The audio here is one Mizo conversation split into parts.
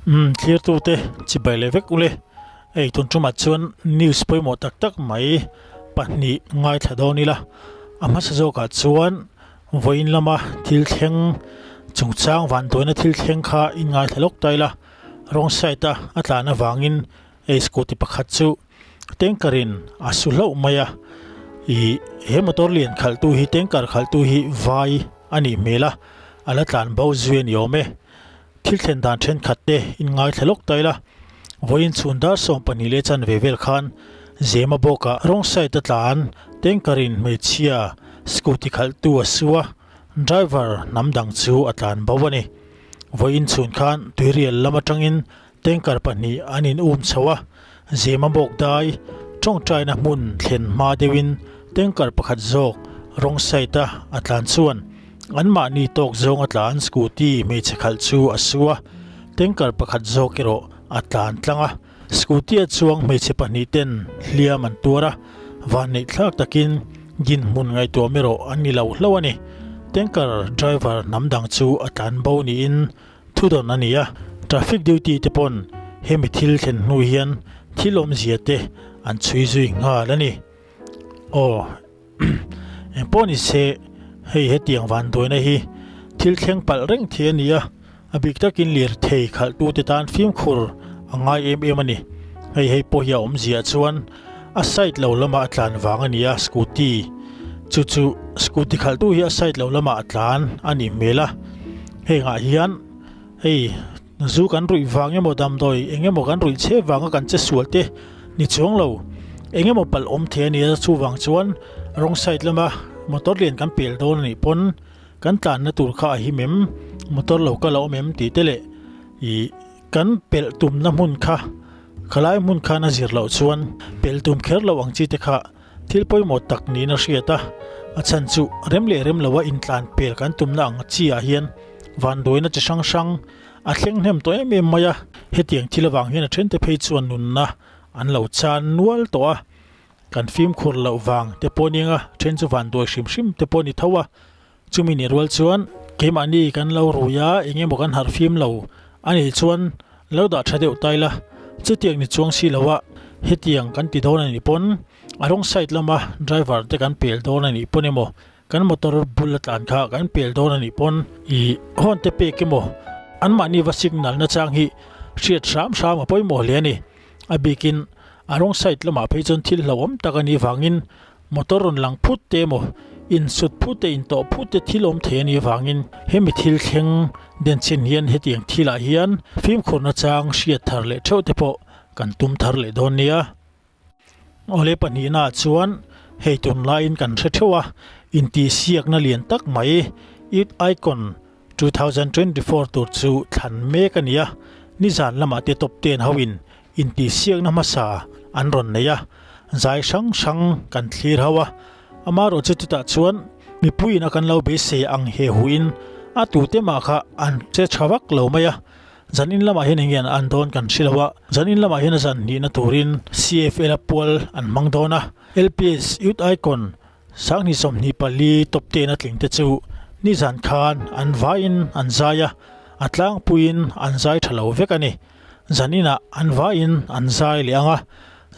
Umm thlirtute chibai leh vek ule. Hei tun tumah chuan news pawimawh tak tak mai pahnih ngaithla dawn ila. A hmasa zawkah chuan vawiin lama thil thleng chungchang vanduaina thil thleng kha in ngaithla lawk ta ila. Wrong side a a tlan avangin hei scooty pakhat chu tanker in a su hlauh mai a. Ih he motor lian khalhtu hi tanker khalhtu hi vai a nih hmel a, a la tlan bo zui a ni awm e. Thil thlen dan thenkhat te in ngaithla lawk ta ila, vawiin chhun dar 12 leh chanve vel khan Zema bawkah wrong side a tlan tanker in hmeichhia scooty khalhtu a su a, driver hnam dang chu a tlan bo a ni. Vawiin chhun khan tuirial lam atangin tanker pahnih an in um chho a, Zema bawk dai tawngtaina hmun thlen hma deuhin tanker pakhat zawk wrong side a a tlan chuan Anmahni tawk zawng a tlan scooty hmeichhe khalh chu a su a, tanker pakhat zawk erawh a tlan tlang a. Scooty a chuang hmeichhe pahnih ten hliam an tuar a, vanneih thlak takin dinhmun ngaihtuam erawh an ni lo hlauh a ni. Tanker driver hnam dang chu a tlan bo niin thudawn a ni a, traffic duty te pawn hemi thil thlen hnu hian thil awmzia te an chhui zui nghal a ni. Aw. Engpawh ni se, hei hetiang vanduaina hi thil thleng palh reng thei a ni a, a bik takin lirthei khalhtute tan fimkhur a ngai em em a ni. Hei hei pawh hi a awmzia chuan a side lo lamah a tlan vang a ni a, scooty chu chu scooty khalhtu hi a side lo lamah a tlan a nih hmel a, hengah hian hei zu kan ruih vang emaw damdawi eng emaw kan ruih chhe vanga kan che sual te ni chuang lo eng emaw palh awm thei a nia chuvang chuan wrong side lama motor lian kan pel dawn a nih pawn kan tlanna tur kha a him em motor lo kal a awm em tih te leh ih kan pelh tumna hmun kha khalai hmun khan a zir loh chuan pelh tum kher loh ang chi te kha Thil pawimawh tak niin a hriat a, a chhan chu rem leh rem loa intlan pel kan tumna ang chi ah hian vanduaina chi hrang hrang a thleng hnem tawh em em mai a, hetiang thil avang hian a thente phei chuan nunna an lo chan nual tawh a, kan fimkhur loh vang te pawh nia then chu vanduai hrim hrim te pawh a ni tho a, chumi ni rual chuan keimahni kan lo rui a, eng emaw kan harh fim lo a nih chuan lo dah tha deuh ta ila, chutiang ni chuang si lo a, hetiang kan ti dawn a nih pawn a wrong side lama driver te kan pel dawn a nih pawn emaw kan motor bul a tlan kha kan pel dawn a nih pawn ih hawn te pek emaw anmahni va signal na chang hi hriat hram hram a pawimawh hle a ni. A bikin a wrong side lamah phei chuan thil hlauhawm tak a nih vangin Motor rawn lang phut te emaw, insut phut te, intawh phut te thil awm thei a nih avangin hemi thil thleng denchhin hian hetiang thilah hian fimkhurna chang hriat thar leh theuh te pawh kan tum thar leh dawn nia. Awle pahnihnaah chuan hei tunlaiin kan hre theuh a, intihsiakna lian tak mai Youth Icon 2024 tur chu thlan mek a ni a, nizan lamah te top ten hoin Intihsiakna hmasa an rawn nei a, zai hrang hrang kan thlir ho a, amaherawh chu chutah chuan mipuiin a kan lo beisei ang he huin a tute mah kha an che tha vak lo mai a, zanin lamah hian eng nge an dawn kan hre lo a, zanin lamah hian a zan hnihna turin CFL a pual an hmang dawn a, LPS Youth Icon Sanghnih 24 top ten a tling te chu nizan khan an vaiin an zai a, a tlangpuiin an zai tha lo vek a ni. Zaninah an vaiin an zai leh ang a,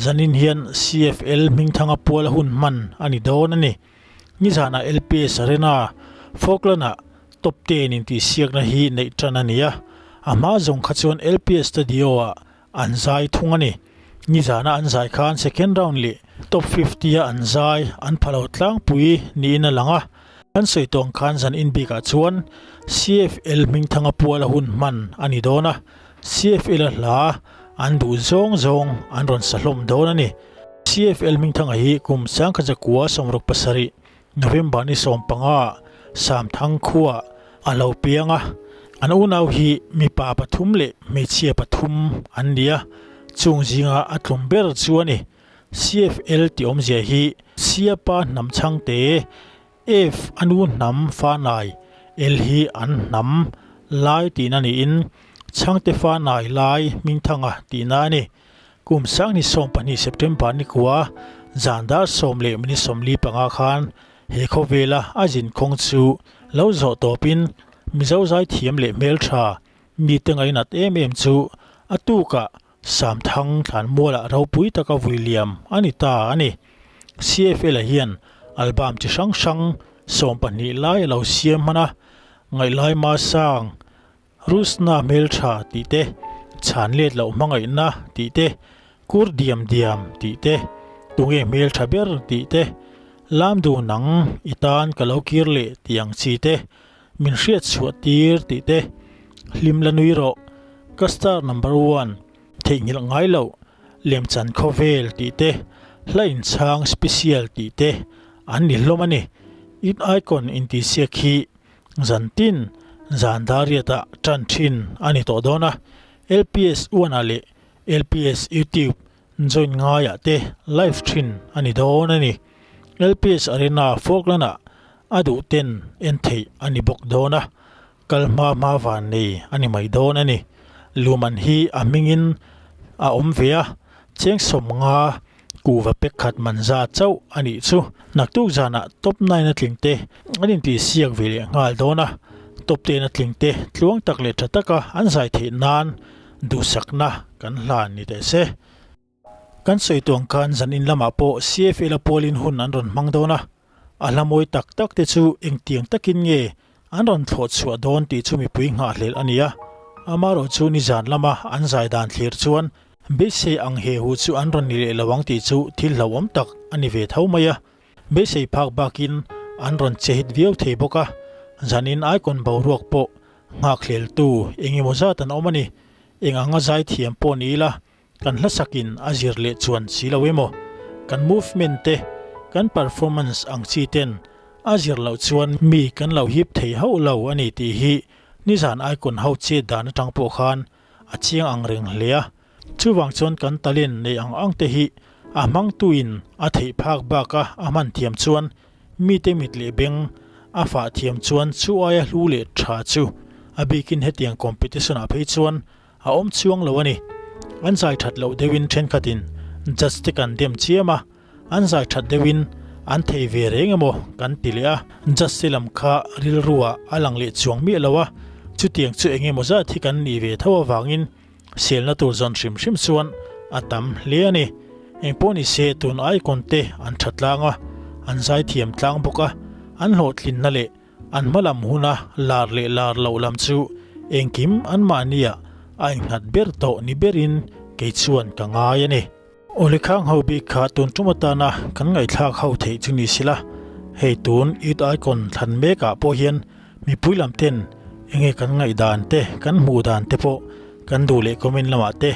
zanin hian CFL Hmingthanga puala hun hman a ni dawn a ni. Nizanah LPS Arena, Falkland-ah top ten intihsiakna hi neih tan a ni a, a hma zawng kha chuan LPS Stadio-ah an zai thung a ni. Nizana an zai khan second round leh top 50 a an zai an pha lo tlangpui niin a lang a. An sawi tawng khan zan in bikah chuan CFL Hmingthanga puala hun hman a ni dawn a, CFL a hla an duh zawng zawng an rawn sa hlawm dawn a ni. CFL Hmingthanga hi kum 1967 November ni 15 Samthang khuaah a lo piang a, an unau hi mipa pathum leh hmeichhia pathum an ni a, chung zinga a tlum ber chu a ni. CFL tih awmzia hi Siapa hnam chhangte, F a nu hnam fanai, L hi an hnam lai tihna niin Chhangte fanai lai hmingthanga tihna a ni. Kum 2020 September ni kua zan dar 10:45 khan he khawvela a zinkhawng chu lo zawh tawpin Mizo zaithiam leh hmeltha mite ngainat em em chu A tukah Samthang thlanmualah ropui taka vui liam a ni ta a ni. CFL-a hian album chi hrang hrang 12 lai a lo siam hman a, Ngaihlai Masang, Rusna hmeltha tih te, Chhan let loh hmangaihna tih te, Kur diam diam tih te, Tunge hmeltha ber tih te, Lam du nang i tan ka lo kir leh tih ang chi te, Min hriat chhuah tir tih te, Hlim la nui rawh, ka star number one, theihnghilh ngai loh, lemchan khawvel tih te, hla inchhang special tih te an ni hlawm a ni. Youth Icon intihsiak hi zan tin zan dariatah tan thin a ni tawh dawn a, LPS one-ah leh LPS YouTube Join ngaiah te live thin a ni dawn a ni. LPS Arena Falkland-ah a duh ten en theih a ni bawk dawn a, kal hma hma van nei a ni mai dawn a ni. Luman hi a hmingin a awm ve a, cheng 50 kuhva pek khat man za chauh a nih chu. Naktuk zanah top nine a tling te an intihsiak ve leh nghal dawn a, top ten a tling te tluang tak leh tha taka an zai theih nan Duhsakna kan hlan ni teh se. Kan sawi tuang khan zanin lamah pawh CFL-a pawlin hun an rawn hmang dawn a, a hla mawi tak tak te chu engtiang takin nge an rawn thlawh chhuah dawn tih chu mipui nghahhlelh a ni a. Amaherawh chu nizan lama an zai dan thlir chuan beisei ang he hu chu an rawn ni leh lo ang tih chu thil hlauhawm tak a ni ve tho mai a. Beisei phak bakin an rawn che hit viau thei bawk a, zanin icon boruak pawh Nghakhleltu eng emaw zat an awm a ni. Eng anga zaithiam pawh ni ila, kan hlasakin a zir leh chuan si lo emaw, kan movement te, kan performance ang chi ten a zir loh chuan mi kan lo hip thei hauh lo a ni tih hi nizan icon ho chet dan atang pawh khan a chiang ang reng hle a. Chuvang chuan kan talent nei ang ang te hi a hmangtuin a theih phak baka a hman thiam chuan Mite mit leh beng a fah thiam chuan chu aia hlu leh tha chu a bikin hetiang competition ah phei chuan a awm chuang lo a ni. An zai that loh deuhin thenkhatin judge te kan dem chiam a, an zai that deuhin an thei ve reng emaw kan ti leh a, judge te lam kha rilru ah a lang leh chuang miah lo a, chutiang chu eng emaw zat hi kan nih ve tho avangin Selna tur zawn hrim hrim chuan a tam hle a ni. Engpawh ni se tun icon te an tha tlang a, an zaithiam tlang bawk a, an hlawhtlinna leh an hma lam huna lar leh lar loh lam chu engkim anmahniah a innghat ber tawh ni berin kei chuan ka ngai a ni. Awle khang ho bik kha tun tum atana kan ngaihthlak ho theih chu ni sila, hei tun Youth Icon thlan mek ah pawh hian mipui lam ten enge kan ngaihdan te kan hmuh dan te pawh kan duh leh comment lamah te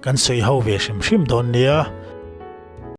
kan sawi ho ve hrim hrim dawn nia.